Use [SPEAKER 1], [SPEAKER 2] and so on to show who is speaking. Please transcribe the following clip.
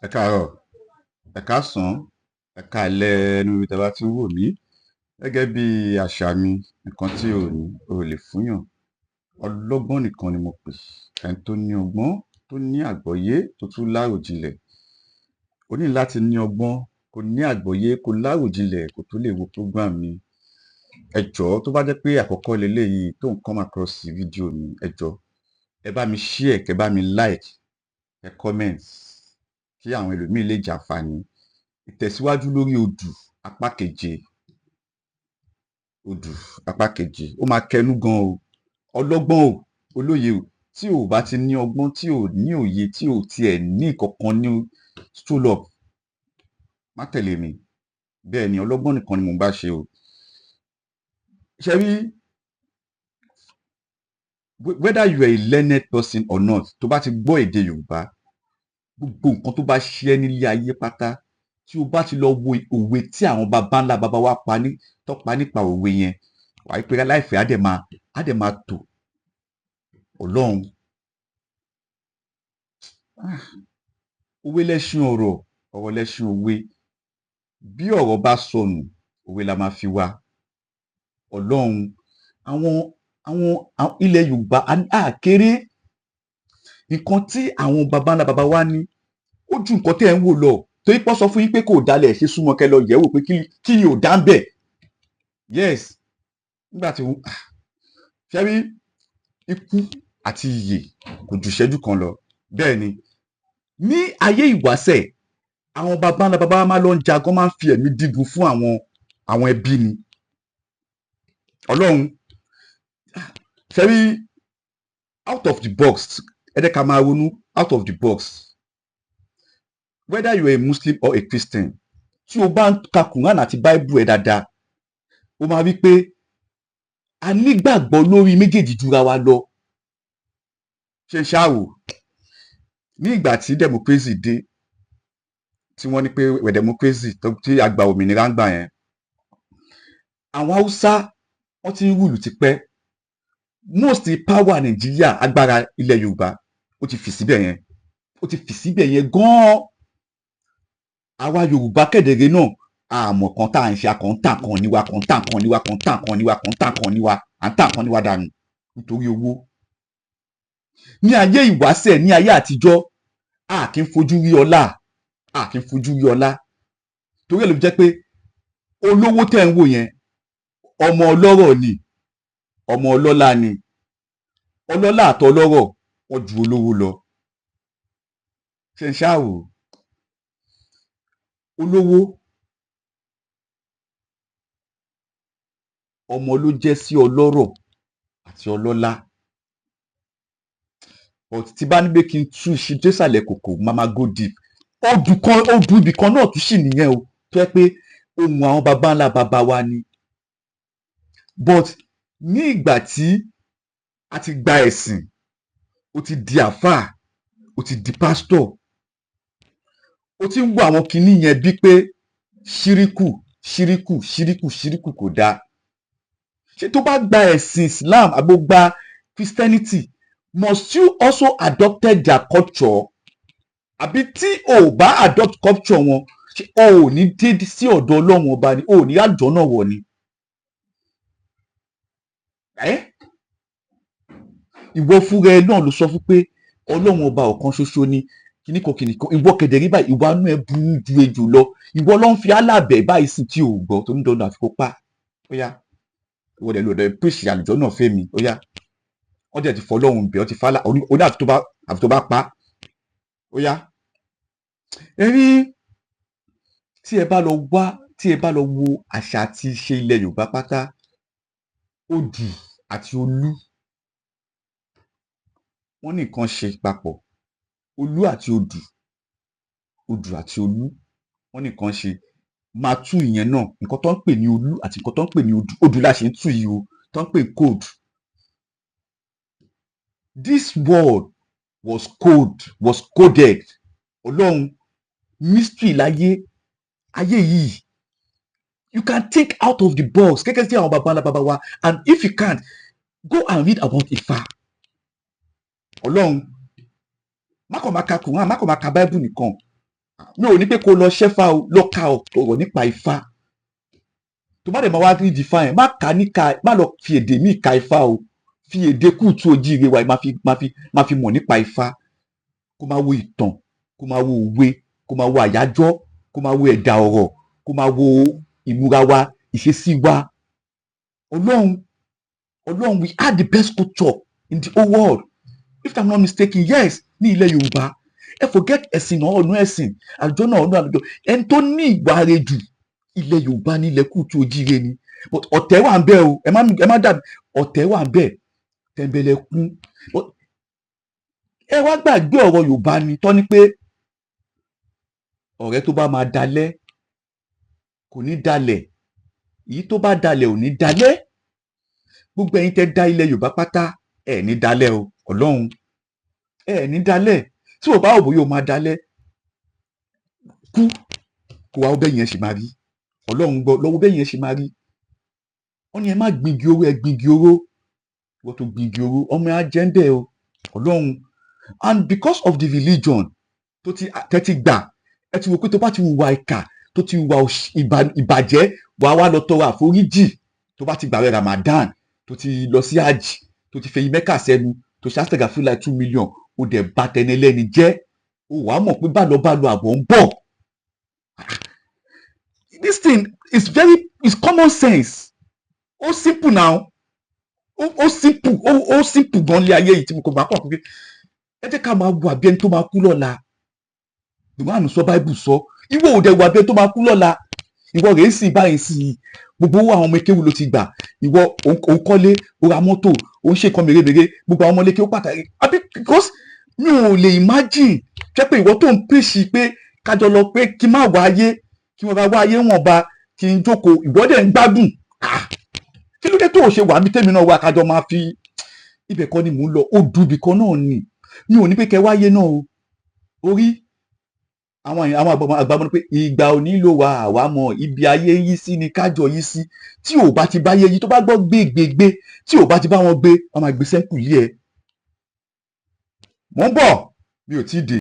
[SPEAKER 1] Ẹ káàárọ̀, ẹ káàsán, ẹ káalẹ́ níbi tí ẹ bá ti ń wò mí. Gẹ́gẹ́ bí àṣà mi, nǹkan tí o ní, o ò lè fúnyàn. Ọlọ́gbọ́n nìkan ni mo pè. Ẹni tó ní ọgbọ́n, tó ní àgbọ́yé, tó tún láròjinlẹ̀. O ní láti ní ọgbọ́n, kó ní àgbọ́yé, kó láròjinlẹ̀ kó tó lè wo program mi. Ẹ jọ̀ọ́, tó bá jẹ́ pé àkọ́kọ́ leléyìí tó ń come across fídíò mi, ẹ jọ̀ọ́, ẹ bá mi share, kẹ́ bá mi like, ẹ comment kí àwọn ẹlòmíì lè jàǹfààní. Ìtẹ̀síwájú lórí odù apá keje. Odù apá keje. Ó máa kẹnu gan o. Ọlọ́gbọ́n o, olóye o. Tí o ò bá ti ní ọgbọ́n, tí o ò ní òye, tí o ò tiẹ̀ ní ìkankan ní stool up, má tẹ̀lé mi. Bẹ́ẹ̀ ni, ọlọ́gbọ́n nìkan ni mò ń bá ṣe o. Ṣé rí, whether you are a learned person or not, tó bá ti gbọ́ èdè Yorùbá, gbogbo nǹkan tó bá ṣe ẹ́ nílé ayé pátá, tí o bá ti lọ wo òwe tí àwọn baba ńlá baba wa pa ní tó pa nípa òwe yẹn, wàá rí pé life ẹ á dẹ̀ máa tò. Ọlọ́run. Ah! Òwe lẹṣin ọ̀rọ̀, ọ̀rọ̀ lẹṣin òwe. Bí ọ̀rọ̀ bá sọnù, òwe la máa fi wá. Ọlọ́run, àwọn ilẹ̀ Yorùbá á kéré. Nǹkan tí àwọn baba ńlá baba wa ní, ó ju nǹkan tí ẹ̀ ń wò lọ. Torí pé wọ́n sọ fún yín pé kò dalẹ̀ ṣe súnmọ́ kẹ́ lọ yẹ̀ wò pé kí ni ò dá ń bẹ̀. Yes. Nígbà tí ṣé rí, ikú àti ìyè kò ju ìṣẹ́jú kan lọ. Bẹ́ẹ̀ ni, ní ayé ìwáṣẹ̀, àwọn baba ńlá baba wa máa lọ ń jagun, máa ń fi ẹ̀mí dígun fún àwọn ẹbí ni. Ọlọ́run, ṣé rí, out of the box, ẹ jẹ́ ká máa ronú out of the box. Whether you are a Muslim or a Christian, tí o bá ń ka Quran àti Bible ẹ dáadáa, o máa rí pé a nígbàgbọ́ lórí méjèèjì jura wa lọ. Ṣe ń ṣáàwò ní ìgbà tí democracy dé, tí wọ́n ní pé wẹ̀ democracy tí a gba òmìnira ń gbà yẹn, àwọn Haúsá wọ́n ti ń rule tipẹ́. Most power Nàìjíríà, agbára ilẹ̀ Yorùbá, ó ti fì síbẹ̀ yẹn, ó ti fì síbẹ̀ yẹn gan-an. Àwa Yorùbá kẹ̀dẹ̀rẹ̀ náà, àmọ̀ kan tá à ń ṣe àkàntà kan níwa kan tà kan níwa kan tà kan níwa kan tà kan níwa, à ń tà kan níwa dànù nítorí owó. Ní ayé ìwáṣẹ̀, ní ayé àtijọ́, a kì í fojú rí ọlá, a kì í fojú rí ọlá. Torí ẹ̀ ló fi jẹ́ pé olówó tẹ̀ ń wò yẹn, ọmọ ọlọ́rọ̀ ni, ọmọ ọlọ́lá ni. Ọlọ́lá àtọlọ́rọ̀, wọ́n ju olówó lọ. Ṣe ń ṣáà wò, olówó ọmọ ló jẹ́ sí ọlọ́rọ̀ àti ọlọ́lá. But tí bá ní pé kí n tú iṣu désàlẹ̀ kòkò, máa ma go deep. Odù kan, odù ibì kan náà tún sì nìyẹn o, tó yẹ pé ohun àwọn baba ńlá baba wa ni. But ní ìgbà tí a ti gba ẹ̀sìn, o ti di àáfàá, o ti di pásítọ̀, o ti ń wo àwọn kinní yẹn bíi pé ṣíríkù, ṣíríkù, ṣíríkù, ṣíríkù, kò dáa. Ṣé tó bá gba ẹ̀sìn Islam àbó gba Christianity, must you also adopted their culture? Àbí tí o ò bá adopt culture wọn, ṣé o ò ní dé sí ọ̀dọ̀ Ọlọ́run Ọba ni? O ò ní àjọ náà wọ̀ ni? Ẹ́ ìwọ fúnra ẹ náà ló sọ fún pé Ọlọ́run Ọba ọ̀kan ṣoṣo ni, kíní kan kíní kan. Ìwọ kẹ̀dẹ̀ rí báyìí, ìwà inú ẹ burú ju ejò lọ. Ìwọ ló ń fi alábẹ̀ báyìí sí tí ò gbọ́ tó ní dandan àfi kó pa. Ó yá, ìwọ dẹ̀ ló dẹ̀ pèsè àlùjọ náà fẹ́mi. Ó yá, wọ́n dẹ̀ ti fọ́ Ọlọ́run bẹ̀ ọ́ ti fálà ó ní àfi tó bá pa. Ó yá, ẹ rí, tí ẹ bá lọ wá, tí ẹ bá lọ wo àṣà àti ìṣe ilẹ̀ Yorùbá pátá, odù àti olú, wọ́n ní nǹkan ṣe papọ̀. Olú àti odù, odù àti olú, wọ́n ní nǹkan ṣe. Máa tú ìyẹn náà, nǹkan tó ń pè ní olú àti nǹkan tó ń pè ní odù. Odù la ṣe ń tú yìí o, tó ń pè code. This word was coded. Ọlọ́run, mystery láyé ayé yìí. You can think out of the box gẹ́gẹ́ sí àwọn baba ńlá baba wa, and if you can't, go and read about Ifá. Ọlọ́run, má kàn máa ka Quran, má kàn máa ka Bible nìkan. Mi ò ní pé kó lọ ṣẹ́fà o, lọ ka ọ̀rọ̀ nípa Ifá. Tó bá dẹ̀ máa wá rí ìdí Ifá yẹn, má kà ní ka, má lọ fi èdè míì ka Ifá o. Fi èdè kùtù ojíire wa máa fi mọ̀ nípa Ifá. Kó máa wo ìtàn, kó máa wo òwe, kó máa wo àyájọ́, kó máa wo ẹ̀dà ọ̀rọ̀, kó máa wo ìmúra wa, ìṣesí wa. Ọlọ́run, Ọlọ́run, we are the best culture in the whole world, if I'm not mistaken. Yes, ní ilẹ̀ Yorùbá. Ẹ forget ẹ̀sìn náà, ọ̀nà ẹ̀sìn àjọ náà, ọ̀nà àjọ. Ẹni tó ní ìwà rẹ̀ jù, ilẹ̀ Yorùbá ní ilẹ̀ kùtù ojíire ni. But ọ̀tẹ̀ wà ń bẹ o. Ẹ má dàbí ọ̀tẹ̀ wà ń bẹ, tẹ̀m̀bẹ̀lẹ̀kun. But ẹ wá gbàgbé ọ̀rọ̀ Yorùbá ni tọ́ ni pé ọ̀rẹ́ tó bá máa dalẹ̀ kò ní dalẹ̀, èyí tó bá dalẹ̀ ò ní dalẹ̀. Gbogbo ẹ̀yin tẹ́ dá ilẹ̀ Yorùbá pátá, ẹ̀ ní dalẹ̀ o. Ọlọ́run, ẹ̀ ní dalẹ̀. Tí ò bá wò bóyá o máa dalẹ̀, kú kó wá bẹ́ẹ̀ yẹn ṣe máa rí. Ọlọ́run gbọ́ lọ́wọ́, bẹ́ẹ̀ yẹn ṣe máa rí. Wọ́n ní ẹ má gbingi oró, ẹ gbingi oró. Wọ́n tó gbingi oró, ọmọ ẹ á jẹ́ ń bẹ̀ o. Ọlọ́run, and because of the religion tó ti tẹ́tí gbà, ẹ ti wò pé tó bá ti hùwà ìkà, tó ti hùwà ìbàjẹ́, wàá wá lọ tọrọ àforíjì. Tó bá ti gbààwẹ̀ Ramadan, tó ti lọ sí hajj, tó ti fẹ̀yìn Mẹ́kà sẹ́nu, tó ṣe astagafurullah 2 million, ó dẹ̀ bà tẹni ẹlẹ́ni jẹ́, ó wàá mọ̀ pé bá lọ àbọ̀ ń bọ̀. This thing is very is common sense. Ó simple now. Ó simple, ó simple gan lé ayé yìí tí mo kò máa kọ́ pé ẹ jẹ́ ká máa wà bí ẹni tó máa kú lọ́la. Ìwọ sọ, Bible sọ, ìwọ ò dẹ̀ wà bí ẹni tó máa kú lọ́la. Ìwọ rèé sì báyìí sí i, gbogbo owó àwọn ọmọ ekéwu ló ti gbà. Ìwọ òun kọ́lé, ó ra mọ́tò, òun ṣe nǹkan mèremère. Gbogbo àwọn ọmọ lékè ó pàtàkì àbí? Because mi ò lè imagine jẹ́ pé ìwọ tó ń pèsè pé kájọ lọ pé kí n má wá ayé, kí wọ́n bá wá ayé wọn ba, kí n jókòó, ìwọ dẹ̀ ń gbádùn. Ah, kí ló dé tó o ṣe wà mí tèmi náà wá kájọ máa fi ibẹ̀ kọ́ ni mò ń lọ. Ó dùn ibì kan náà ni. Mi ò ní pé kẹ́ wáyé náà o. Orí àwọn èèyàn, àwọn àgbà mọ̀ pé ìgbà ò nílò wa, àwa mọ̀ ibi ayé yí sí ni kájọ yí sí. Tí ò bá ti bá yé yí, tó bá gbọ́ gbé gbé gbé, tí ò bá ti bá wọn gbé, wọn máa gbé sẹ́ńkù yí ẹ. Mò ń bọ̀, mi ò tí ì dé.